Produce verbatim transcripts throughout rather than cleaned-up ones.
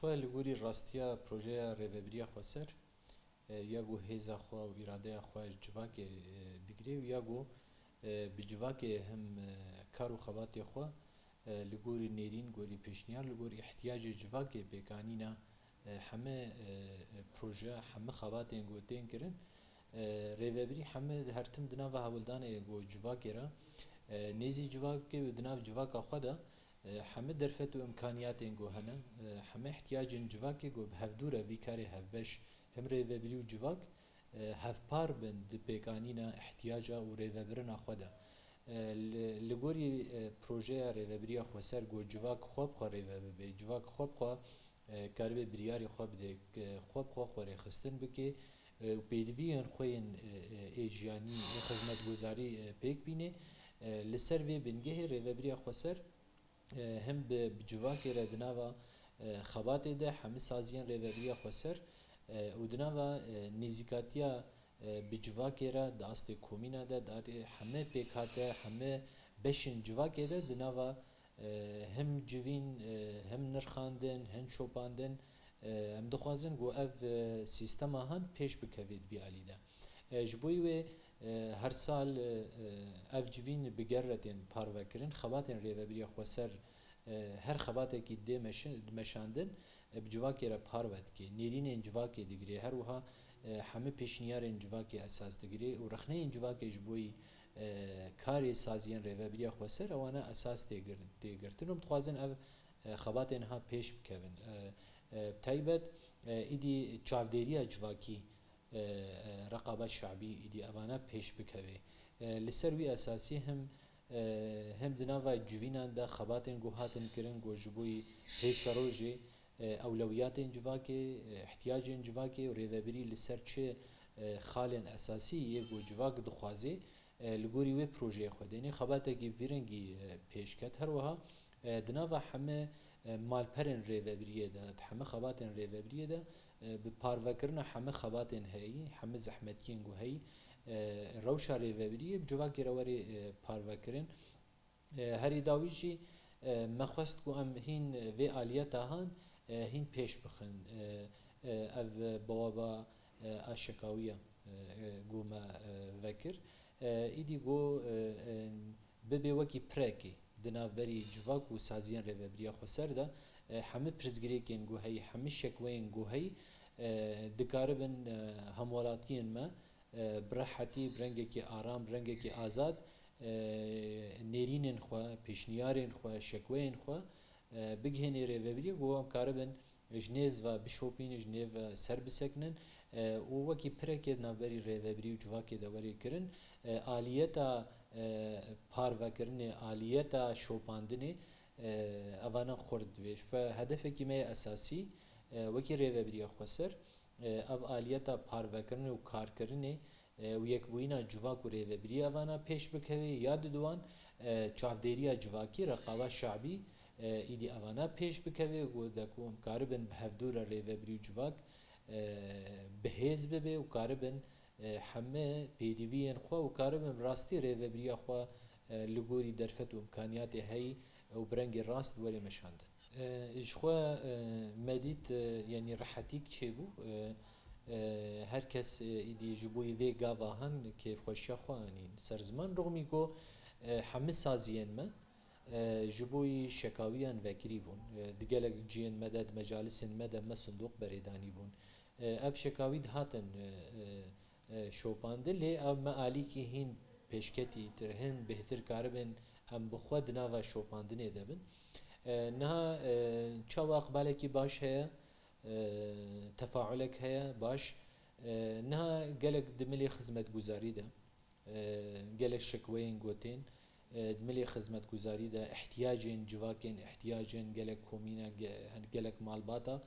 Xwe li gorî rastiya projeya rêvebiriya xweser, e, ya ku hêza xwe û îradeya xwe ji civakê, e, digire û ya ku, e, bi civakê him, e, kar û xebatê xwe, e, li gorî nêrîn, gorî pêşniyar, li gorî ihtiyacê civakê pêkanîna, e, heme, e, e, proje, heme xebatên ku tên kirin, e, rêvebirî heme her tim di nava hewldanê ku civakê re, e, nêzî civakê û di nav civaka xwe de, e, heme derfet û imkaniyatên ku hene, e, heme ihtiyacên civakê ku bi hevdû re vî karê hevbeş, him rêvebirî û civak, e, hevpar bin di pêkanîna ihtiyaca û rêvebirina xwe de. E, li, li gorî, e, projeya rêvebiriya xweser ku civak xwe bi xwe rêve bibe, civak xwe bi xwe, e, karibe biryarê xwe bide, e, xwe bi xwe xwerêxistin bike, e, û pêdiviyên xwe yên, e, e, ê jiyanî, ê xizmetguzarî, e, pêk bîne. E, li ser vê bingehê rêvebiriya xweser, e, him bi, bi civakê re di nava, e, xebatê de hemî saziyên rêvebiriya xweser, e, û di nava, e, nêzîkatiya, e, bi civakê re di astê komîna de, di astê heme pêkhate, heme beşên civakê de di nava, e, him civîn, e, him nirxandin, hin şopandin, e, em dixwazin ku ev, e, sîstema han pêş bikeve di vî alî de. E, ji bo wê, e, her sal, e, e, ev civîn bi ger re tên parvekirin, xebatên rêvebiriya xweser, e, her xebatekî dê meşi-, dimeşandin, e, bi civakê re parve dike, nêrînên civakê digire, her wiha, e, hemî pêşniyarên civakê esas digire û rexneyên civakê ji bo yî, e, karê saziyên rêvebiriya xweser ewana esas tê gir-, tê girtin û dixwazin ev, e, xebatên ha pêş bikevin. E, e, bi taybet, e, îdî çavdêriya civakî, e, e, reqabet şabî îdî evana pêş bikeve. E, li ser wî esasî him, e, him di nava civînan de xebatên ku hatin kirin ku ji bo yî pêşerojê, e, ewlewiyatên civakê, e, ihtiyacên civakê û rêvebirî li ser çi, e, xalên esasî yê ku civak dixwaze, e, li gorî wê projeyê xwe dêne xebatekî vî rengî, e, pêş ket. Her wiha, e, di nava heme, e, malperên rêvebiriyê de, di heme xebatên rêvebiriyê de, e, bi parvekirina heme xebatên heyî, heme zehmetiyên ku heyî, e, rewşa rêvebiriyê bi civakê re were, e, parvekirin. E, herî dawî jî, e, me xwest ku em hîn vê aliyeta han, e, hîn pêş bixin. E, e, ev bawaba, e, a şekawiya, e, e, ku me, e, vekir. E, îdî ku, e, e, bibe wekî pirekê di navberî civak û saziyên rêvebiriya xweser de, e, hemî pirsgirêkên ku heyî, hemî şekweyên ku heyî, e, dikaribin, e, hemwelatiyên me, e, bi rehetî, bi rengekî aram, bi rengekî azad, e, nêrînên xwe, pêşniyarên xwe, şekweyên xwe, e, bigihênê rêvebiriyê ku em karibin ji nêz ve bişopînin, ji nêv ve ser bisekinin, e, û wekî pirekê di navberî rêvebirî û civakê de were kirin. E, aliyeta, e, parvekirinê, aliyeta şopandinê, e, evana xurt dibe. Ji fe hedefekî me yê esasî, e, wekî rêvebiriya xweser, e, ev aliyeta parvekirinê û karkirinê, e, û yekbûyîna civak û rêvebirî evana pêş bikeve, ya diduwan, e, çavdêriya civakî, reqaba şabî, e, îdî evana pêş bikeve, ku de ku em karibin bi hevdû re rêvebirî û civak, e, bi hêz bibe û karibin, e, heme pêdiviyên xwe û karibin rastî rêvebiriya xwe, e, li gorî derfet û imkaniyatê heyî û bi rengê rast were meşandin. E, ji xwe, e, me dît, e, yanî rehetîk çêbû. E, e, her kes, e, îdî ji bo yî vê gava han kêfxweşiya xwe anîn ser ziman. Rixmî ku, e, hemî saziyên me, e, ji bo yî şekawiyan vekirî bûn. E, di gelek cihên me de, di mecalisên me de me sindoq berê danî bûn. E, ev şekawî dihatin, e, e, e, şopandin, lê ev me alîkî hîn pêşketîtir, hin bêhtir karibin em bi xwe di nava şopandinê de bin. E, niha, e, çawa iqbalekî baş heye, e, tefaulek heye, baş. E, niha gelek di milê xizmetguzarî de, e, gelek şekweyên gotên, e, di milê xizmetguzarî de ihtiyacên civakên, ihtiyacên gelek komîna, ge-, gelek malbata,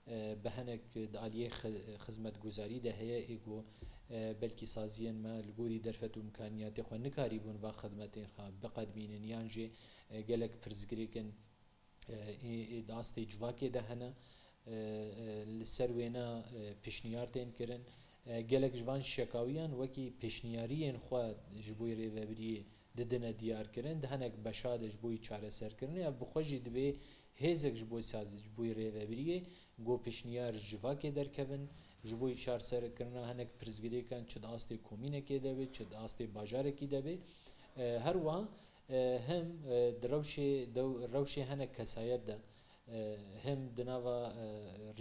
e, bi henek di aliyê xi-, xizmetguzarî de heye, ê ku, e, belkî saziyên me li gorî derfet û imkaniyatê xwe nikarîbûn va xidmetên xwe biqedmînin yan jî, e, gelek pirsgirêkin, e, ê, ê di astê civakê de hene. E, e, li ser wêna, e, pişniyar tên kirin. E, gelek ji van şekawiyan wekî pêşniyariyên xwe ji bo rêvebiriyê didine diyarkirin, di hinek beşa de ji bo çareserkirinê, ev bi xwe jî divê hêzek ji bo sazî, ji bo rêvebiriyê, go pişniyar ji civakê derkevin, ji bo çarserkirina hinek pirsgirêkan çi di astê komînekê de be, çi di astê bajarekî de be. E, her wiha, e, hem, e, di rewşê dew-, rewşê hinek kesayet de, e, hem di nava, e,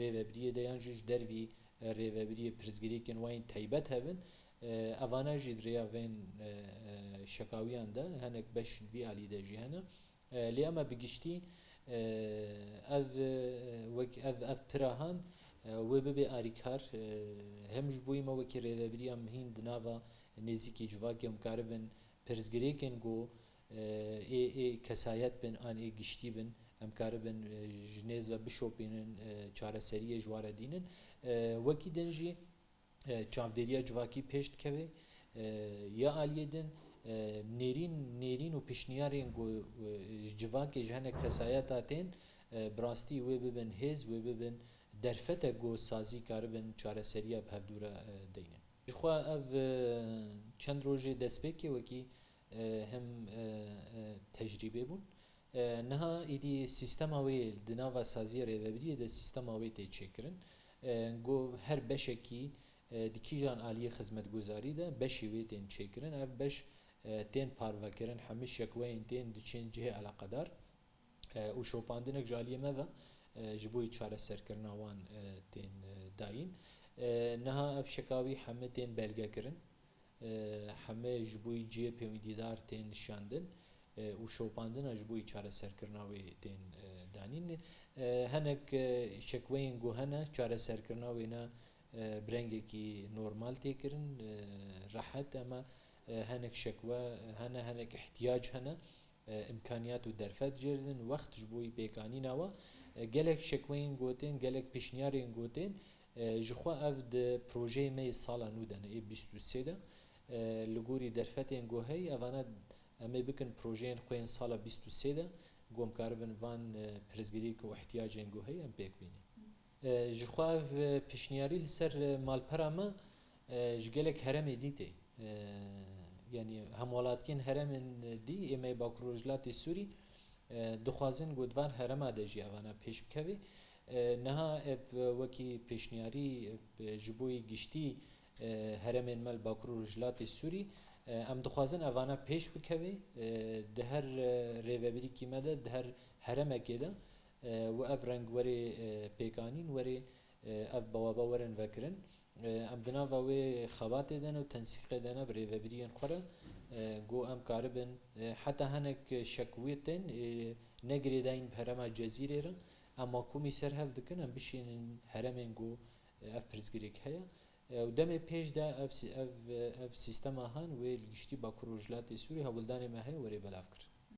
rêvebiriyê de yan jî ji dervî, e, rêvebiriyê pirsgirêkên wayên taybet hebin. E, evana jî di rêya vên, e, e, şekawiyan de hinek beş li vî alî de jî hene. E, lê ema bi giştî, e, ev, e, wek ev, ev pirahan, e, wê bibe arîkar, e, hem ji bo me wekî rêvebiriya mihîn di nava nêzîkî civakê em karibin pirsgirêkên ku, e, ê, ê kesayet bin an ê giştî bin, em karibin, e, ji nêz ve bişopînin, e, çareseriyê ji wa re dînin. E, wekî din jî, e, çavdêriya civakî pêş dikeve. E, ya aliyê din, e, nêrîn, nêrîn û pişniyarên ku, e, ji civakê ji hinek kesayeta tên, e, bi rastî wê bibin hêz, wê bibin derfetek ku sazî karibin çareseriya bi hevdû re, e, deynin. Ji xwe ev, e, çend rojê destpêkê wekî, e, hem, e, e, tecrîbê bûn. E, niha êdî sîstema wê di nava saziyê rêvebiriyê de sîstema wê tê çêkirin. E, go her beşekî, e, di kîjan aliyê xizmetguzarî de beşê wê tên çêkirin. Ev beş, e, tên parvekirin, hemî şekweyên tên diçin cihê eleqedar, e, û şopandinek ji aliyê me ve, e, ji bo çareserkirina wan, e, tên, e, dayîn. E, niha ev şeka wî hemî tên belgekirin. E, hemî ji bo cihê pêwendîdar tên nişandin, e, û şopandina ji bo çareserkirina wê tên, e, danîn. E, hinek, e, şekweyên ku hene, çareserkirina wê ne, e, bi rengekî normal tê kirin, e, rehet, ema, e, hinek şekwe hene, hinek ihtiyac hene, e, imkaniyat û derfet jê re din, wext ji bo pêkanîna we. E, gelek şekweyên gotin, gelek pişniyarên gotin, e, ji xwe ev di projeyê me yê sala nû de ne, ê bîst û sê de. E, li gorî derfetên ku heye, evana em ê bikin projeyên xwe yên sala bîst û sê de, ku em karibin van, e, pirsgirêk û ihtiyacên ku heye em pêk bînin. E, ji xwe ev, e, pişniyarî li ser, e, malpera me, e, ji gelek heremê dî tê. E, yanî hemwelatiyên heremên dî ê me yê Bakur Rojhilatê Sûrî, e, dixwazin ku di van herema de jî evana pêş bikeve. E, niha ev, e, wekî pêşniyarî, e, ji bo yê giştî, e, heremên me li Bakur Rojhilatê Sûrî, e, em dixwazin evana pêş bikeve, e, di her, e, rêvebirîkî me de, di her heremekê de, e, û ev reng werê, e, pêkanîn, werê, e, ev bawaba werin vekirin. E, em di nava wê xebatê de ne û tensîqê de ne bi rêvebiriyên xwe re, e, ku em karibin, e, heta hinek şekwiyê tên, e, ne girêdayîn bi herêma Cezîrê re, em makumî ser hev dikin, em bişînin heremên ku, e, ev pirsgirêk heye. E, û demê pêş de ev sî-, ev, ev sîstema han wê li giştî Bakur Rojhilatê Sûrî hewldanê me heye werê belav kir.